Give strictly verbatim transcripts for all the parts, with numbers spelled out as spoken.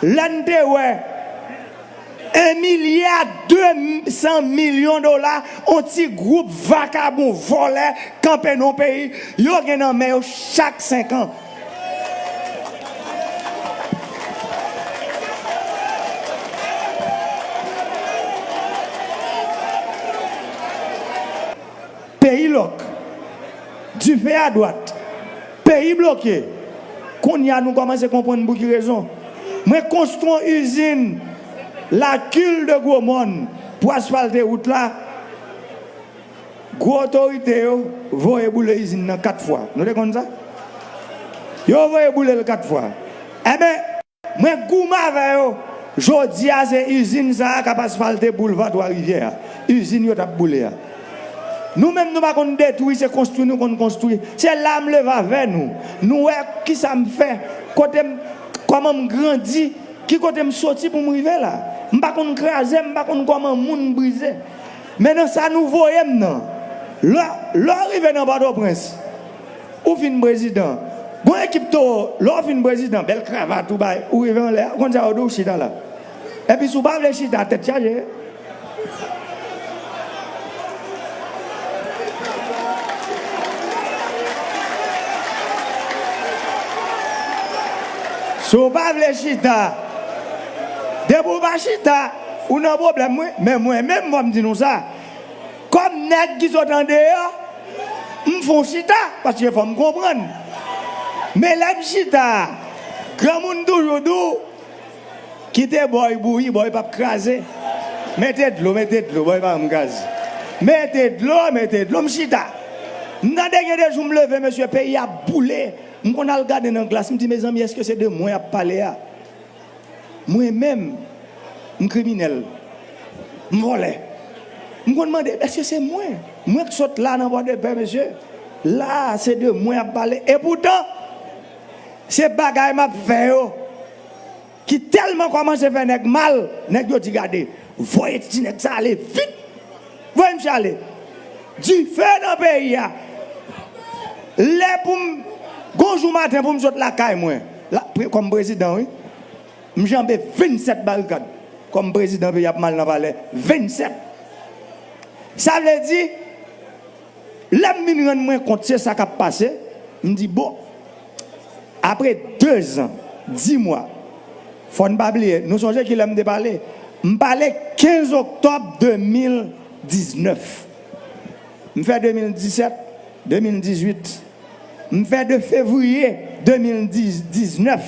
Lè n te wè en milya de san milyon dola, on ti gwoup vakabon vòlè kanpe nan peyi, yo gen nan men yo chak senk an. Peyi lòk. Dife a dwat. Peyi bloke. Kounye a nou kòmanse konprann pou ki rezon. Mwen konstwi yon izin Lakil de Gwomòn pou asfalte wout la. Gwo otorite yo voye boule izin nan kat fwa. Nou te konn sa? Yo voye boule l kat fwa. Enben, mwen goumen avè yo. Jodi a, se izin sa a k ap asfalte boulva Twa Rivyè a. Izin yo t ap boule a. Nou menm, nou pa konn detwi, se konstwi nou konn konstwi. Se la m leve avè nou. Nou wè kisa m fè, kote m, kòman m grandi, ki kote m soti pou m rive la. M pa konn kraze, m pa konn kòman moun brize. Men nan sa nou voye m nan. Lè, lè w rive nan Pòtoprens, ou fin prezidan. Gon ekip towo, lè w fin prezidan, bèl kravat ou bay, ou rive anlè a, ou konn sa yo di w, chita la. Epi si w pa vle chita, tèt chaje. Si w pa vle chita, depi w pa chita, ou nan pwoblèm, wi. Men mwen menm, fò m di nou sa. Kòm nèg ki sot andeyò, m fè yon chita, paske fò m konprann. Men lè m chita, granmoun toujou di w, kite bòy bouyi, bòy p ap kraze. Mete dlo, mete dlo, bòy pa janm kraze. Mete dlo, mete dlo, m chita. M tande gen de jou m leve, mesye, peyi a boule. M konn al gade nan glas, m di, mezanmi, èske se de mwen y ap pale a? Mwen menm, m kriminèl. M vòlè. M konn mande, èske se mwen? Mwen k sot la nan Pòdepè, mesye. La, se de mwen y ap pale. Epoutan, se bagay m ap fè yo ki tèlman kòmanse fè nèg mal, nèg yo di, gade, voye ti nèg sa ale vit. Voye misye ale. Dife nan peyi a. Lè pou m, gon jou maten pou m sot lakay mwen, la, pre-, kòm prezidan, wi. M janbe vennsèt barikad. Kòm prezidan peyi ap mal nan palè. Vennsèt. Sa vle di, lè m vin rann mwen kont se sa k ap pase, m di, bon, apre dezan, dis mwa, fò n pa bliye, nou sonje kilè m te pale? M pale kenz oktòb de mil diznèf. M fè de mil disèt, de mil dizuit. M fè de fevriye de mil diznèf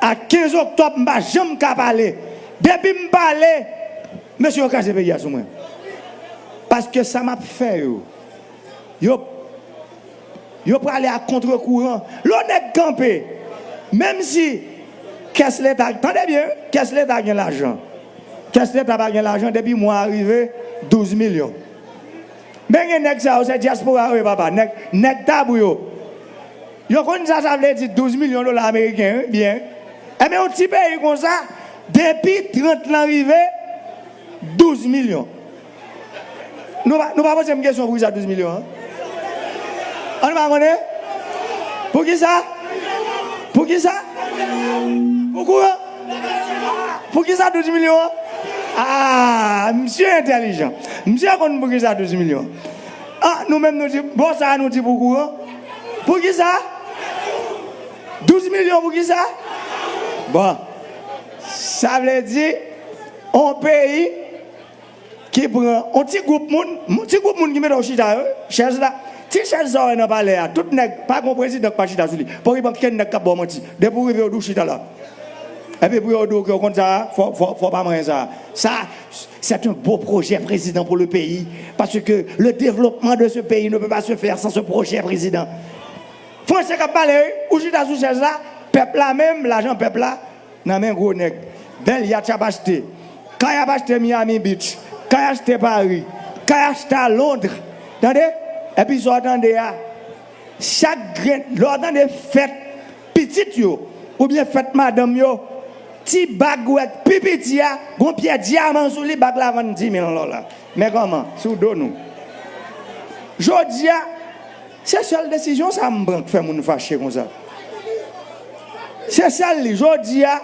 a kenz oktòb, m pa janm ka pale. Depi m pale, mesye yo kraze peyi a sou mwen. Paske sa m ap fè yo, yo, yo prale a kontre kouran. Lè yon nèg kanpe, menm si kès leta, tande byen, kès leta gen lajan. Kès leta pa gen lajan, depi mwa a rive, douz milyon. Men gen nèg sa yo, se dyaspora yo ye, papa. Nèg, nèg tabou yo. Yo konn sa sa vle di douz milyon dola ameriken, wi, byen. Enben, yon ti peyi konsa, depi trant lan rive, douz milyon. Nou pa, nou pa poze m kesyon poukisa douz milyon an? An, nou pa konnen? Poukisa? Poukisa? Pou kouran? Poukisa douz milyon an? Ah, misye entèlijan. Misye konn poukisa douz milyon. Ah, nou menm nou di, bon, sa a nou di pou kouran. Poukisa? Douz milyon poukisa? Bon, sa vle di, on peyi ki pran on ti gwoup moun, ti gwoup moun ki mete w chita yo, chèz la, ti chèz sa w wè nan palè a, tout nèg, pa gon prezidan k pa chita sou li. Poko gen okenn nèg k ap ba w manti. Depi w rive, yo di w chita la. Epi pou yo di w ke w konn sa, fò, fò, fò pa manyen sa. Ça, c'est un beau projet, président, pour le pays. Parce que le développement de ce pays ne peut pas se faire sans ce projet, président. Franse k ap pale, wi. Ou chita sou chèz la, pèp la menm, lajan pèp la, nan men gwo nèg. Bèl yat y ap achte. Kay y ap achte Miami Beach. Kay achte Paris. Kay achte a Londres. Tande? Epi sa w tande a, chak grenn, lè w tande fèt pitit yo, oubyen fèt madanm yo, ti bag ou wè k pi piti a, gon pyè dyaman sou li, bag la vann dis mil dola. Men kòman? Sou do nou. Jodi a, se sèl desizyon sa m pran k fè moun fache konsa. Se sèl li. Jodi a,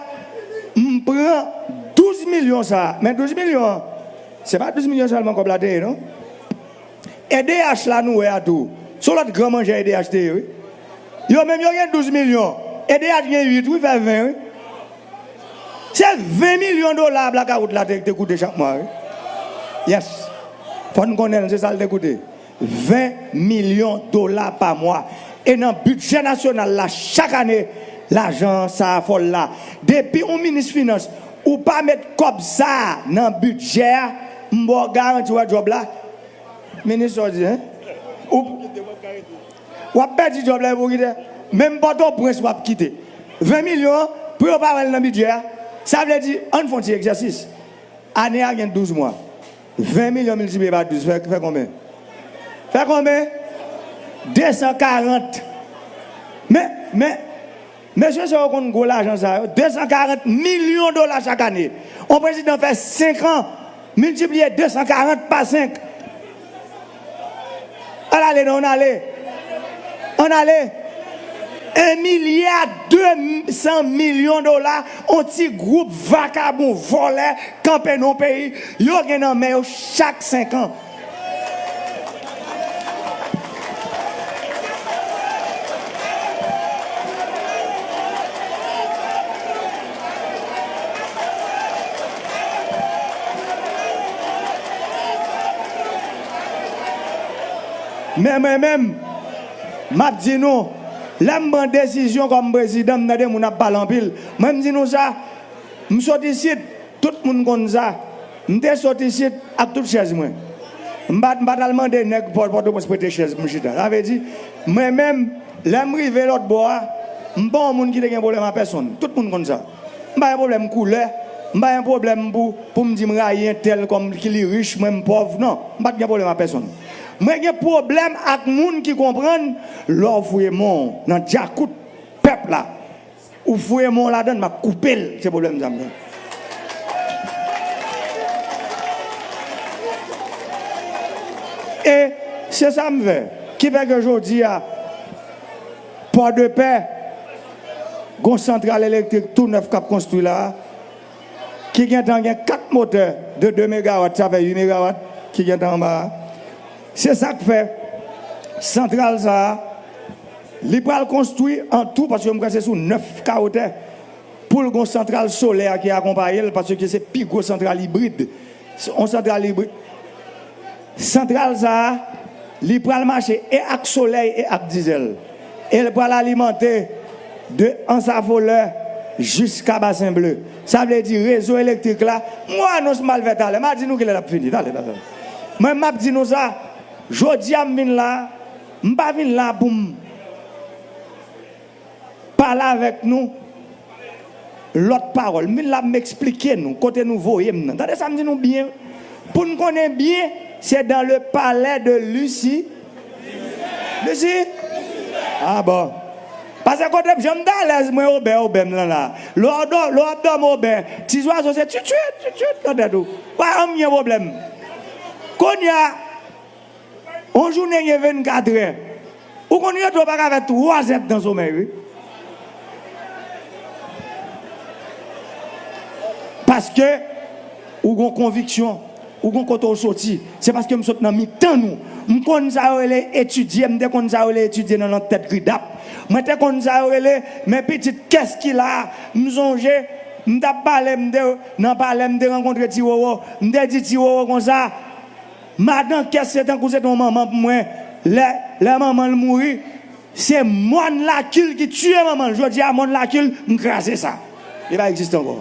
M pran douz milyon sa a, men douz milyon an, se pa douz milyon sèlman kòb la te ye, non. E D H la nou wè a tou, se yon lòt gran manjè E D H te ye, wi. Yo menm yo gen douz milyon, E D H gen uit, wi, fè ven, wi. Se ven milyon dola blakawout la te, te koute chak mwa, wi. Yes. Fò n konnen l, se sa l te koute. Ven milyon dola pa mwa. E nan bidjè nasyonal la, chak ane, lajan sa a fòl la. Depi yon minis finans, ou pa met kòb sa a nan bidjè a, m ba w garanti, w wè djòb la. Minis, sa w di, en? Ou, w ap pèdi djòb la epi w kite. Menm Pòtoprens w ap kite. Ven milyon an, pou yo pa wè l nan bidjè a, sa vle di, ann fè yon ti egzèsis. Ane a gen douz mwa. Ven milyon miltipliye pa douz, fè, fè konbyen? Fè konbyen? De san karant. Men, men, mesye sa yo konn gwo lajan sa yo. De san karant milyon dola chak ane. Yon prezidan fè senk an, miltipliye de san karant pa senk. Ann ale, non, ann ale. Ann ale. En milya de san milyon dola, yon ti gwoup vakabon, vòlè, kanpe nan yon peyi, yo gen nan men yo chak senk an. Men mwen menm, m ap di nou, lè m pran desizyon kòm prezidan, m tande moun ap pale anpil. Mwen, m di nou sa, m sot isit, tout moun konn sa. M te sot isit ak tout chèz mwen. M pa, m pa t al mande nèg Pò-, Pòtoprens prete chèz pou m chita. Sa vle di, mwen menm, lè m rive lòt bò a, m pa yon moun ki te gen pwoblèm ak pèsonn. Tout moun konn sa. M pa gen pwoblèm koulè, m pa gen pwoblèm pou, pou m di m rayi entèl kòm ki li rich, mwen m pòv. Non, m pa t gen pwoblèm ak pèsonn. Mwen gen pwoblèm ak moun ki konprann lè w fouye men w nan djakout pèp la, ou fouye men w ladan l, m ap koupe l. Se pwoblèm sa m gen. E se sa m fè. Ki fè ke jodi a, Pòdepè, gon santral elektrik tou nèf k ap konstwi la a, ki gentan gen kat motè de de megawat, sa fè uit megawat ki gentan anba a. Se sa k fè santral sa a, li pral konstwi an tou, paske m kwè se sou nèf kawo tè, pou l gon santral solè ki akonpaye l, paske se pi gwo santral ibrid. Se yon santral ibrid. Santral sa a, li pral mache e ak solèy e ak dizèl. E l pral alimante de Ansafolè jiska Basen Ble. Sa vle di rezo elektrik la, m wè anons m al fè talè, m a di nou kilè l ap fini. Talè, talè. Mwen, m ap di nou sa, jodi a m vin la, m pa vin la pou m pale avèk nou lòt pawòl. M vin la pou m eksplike nou kote nou voye m nan. Tande sa m di nou byen. Pou n konnen byen, se dans le palais de Lucie. Lucie? Ah bon. Paske kote m, jan m t alèz, mwen, obè, obè m lan la. Lè w dò-, lè w ap dòmi obè, ti zwazo se tchitchwit, tchitchwit nan tèt ou. Pa janm gen pwoblèm. Kounye a, yon jounen gen vennkatrè. Ou konn rete w pa ka fè twazè nan somèy, wi. Paske ou gon konviksyon, ou gon kote w soti. Se paske m sot nan mitan nou. M konn sa yo rele etidye, m te konn sa yo rele etidye nan, nan tèt gridap. Mwen te konn sa yo rele, men pitit, kès ki la? M sonje, m t ap pale, m te nan palè, m te rankontre Ti Wowo. M te di Ti Wowo konsa, madan kès se tankou se te yon manman pou mwen. Lè, lè manman l mouri, se mòn Lakil ki tiye manman l. Jodi a, mòn Lakil, m kraze sa. Li pa egziste ankò.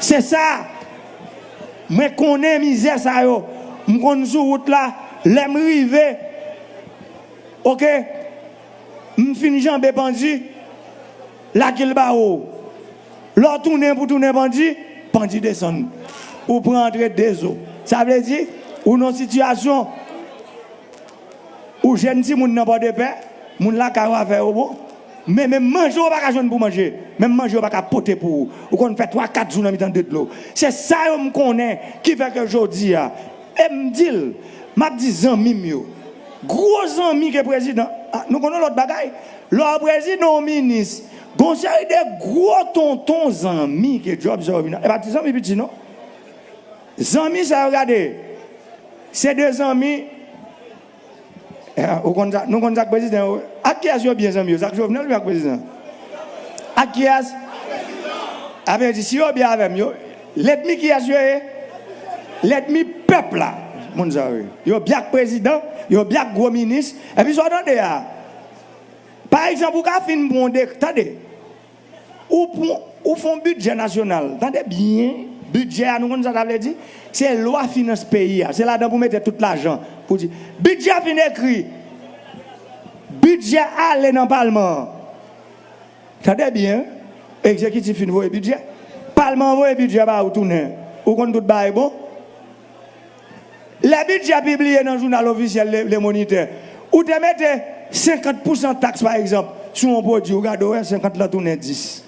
Se sa. Mwen konnen mizè sa yo. M konn sou wout la. Lè m rive, oke, m fin janbe Pandi, Lakil ba ou. Lè w tounen pou tounen Pandi, Pandi desann. Ou pran antre Dezo. Sa vle di, ou nan sitiyasyon, ou jèn timoun nan Pòdepè, moun lakay ou afè yo bon. Men, menm manje ou pa ka jwenn pou manje. Menm manje ou pa ka pote pou ou. Ou konn fè twa, kat jou nan mitan de dlo. Se sa yo m konnen ki fè ke jodi a, e m di l, m ap di zanmi m yo, gwo zanmi ke prezidan, a, nou konn yon lòt bagay. Lè w prezidan, w minis, gon seri de gwo tonton zanmi ke djòb sa yo vin. E pa ti zanmi piti, non. Zanmi sa yo, gade, se de zanmi. Eh, ou konn sa, nou konn sa k prezidan yo. Ak kiyès yo byen, zanmi yo? Sa k Jovenel oubyen ak prezidan? Ak kiyès? Sa vle di, si yo byen avè m, yo, lènmi kiyès yo ye? Lènmi pèp la. Moun sa yo ye. Yo byen ak prezidan, yo byen ak gwo minis. Epi sa w tande a, pa egzanp, ou ka fin pran de, tande, ou pran, ou fè yon bidjè nasyonal. Tande byen, bidjè a, nou konn sa sa vle di? Se lwa finans peyi a. Se ladan pou mete tout lajan. Pou di, bidjè a fin ekri. Bidjè a ale nan palman an. Tande byen, egzekitif fin voye bidjè. Palman an voye bidjè ba ou tounen. Ou konn tout bagay bon. Lè bidjè a pibliye nan jounal ofisyèl Le, Le Moniteur, ou te mete senkant pousan taks, pa egzanp, sou yon pwodui, ou gade, ou wè senkant lan tounen dis.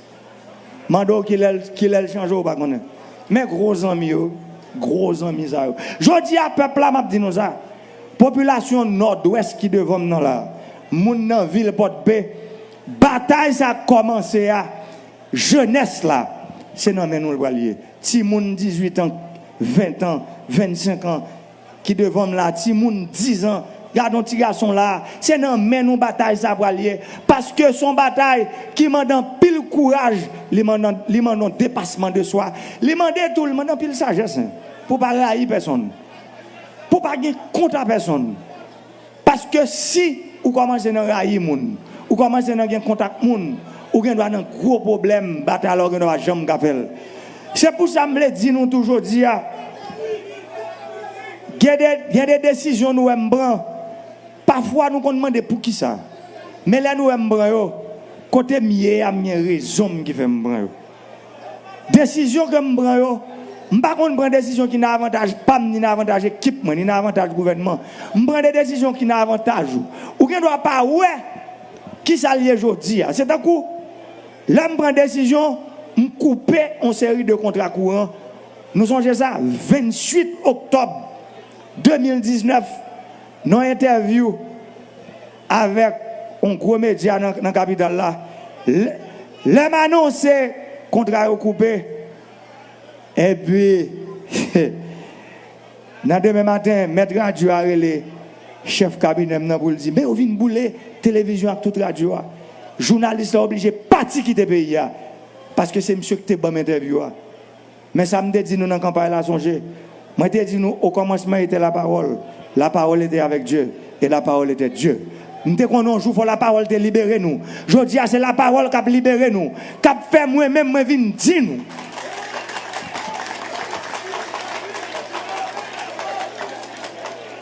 Mande w kilè l, kilè l chanje, ou pa konnen. Men gwo zanmi yo, gwo zanmi sa yo. Jodi a, pèp la, m ap di nou sa. Popilasyon Nòdwès ki devan m nan la, moun nan vil Pòdpe, batay sa kòmanse a, jenès la, se nan men nou l pral ye. Timoun dizuit an, ven an, vennsenk an, ki devan m la, timoun diz an, gade yon ti gason la, se nan men nou batay sa pral ye. Paske se yon batay ki mande anpil kouraj, li mande, li mande yon depasman de swa, li mande tou, li mande anpil sajès, hein, pou pa rayi pèsonn, pou pa gen kont a pèsonn. Paske si ou kòmanse nan rayi moun, ou kòmanse nan gen kont ak moun, ou gen dwa nan gwo pwoblèm, batay la ou gen dwa pa janm ka fè l. Se pou sa m vle di nou tou jodi a, gen de, gen de desizyon nou wè m pran. Pafwa nou konn mande poukisa. Men lè nou wè m pran yo, kote m ye a, m gen rezon m ki fè m pran yo. Desizyon ke m pran yo, m pa konn pran desizyon ki nan avantaj pa m, ni nan avantaj ekip mwen, ni nan avantaj gouvènman. M pran de desizyon ki nan avantaj ou. Ou gen dwa pa wè kisa l ye jodi a. Se tankou, lè m pran desizyon, m koupe yon seri de kontra kouran. Nou sonje sa, venntuit oktòb de mil diznèf, nan yon entèvyou avèk yon gwo medya nan, nan kapital la, lè, lè m anonse kontra yo koupe, epi, nan demen maten, mèt radyo a rele chèf kabinè m nan pou l di, "Men yo vin boule televizyon ak tout radyo a." Jounalis la oblije pati kite peyi a, paske se misye ki te ban m entèvyou a. Men sa m te di nou nan kanpay la, sonje. Mwen te di nou, au commencement était la parole. La parole était avec Dieu. Et la parole était Dieu. M te konnen yon jou fò lapawòl te libere nou. Jodi a, se lapawòl k ap libere nou, k ap fè mwen menm mwen vin di nou.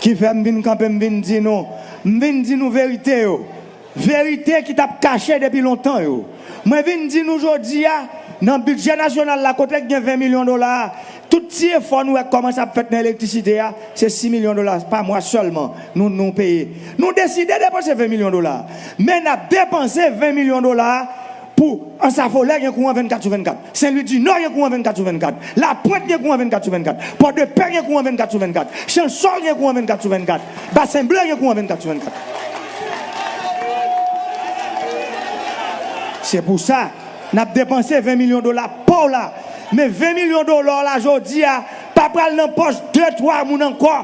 Ki fè m vin kanpe, m vin di nou. M vin di nou verite yo. Verite ki t ap kache depi lontan yo. Mwen vin di nou jodi a, nan bidjè nasyonal la, kote k gen ven milyon dola a, tout ti efò nou wè k kòmanse ap fèt nan elektrisite a, se sis milyon dola pa mwa sèlman nou, nou peye. Nou deside depanse ven milyon dola. Men n ap depanse ven milyon dola pou Ansafolè gen kouran vennkat sou vennkat. Senlwidinò gen kouran vennkat sou vennkat. Lapwent gen kouran vennkat sou vennkat. Pòdepè gen kouran vennkat sou vennkat. Chansòl gen kouran vennkat sou vennkat. Basen Ble gen kouran vennkat sou vennkat. Se pou sa, n ap depanse ven milyon dola pa w la. Men ven milyon dola w la jodi a, pa pral nan pòch de, twa moun ankò.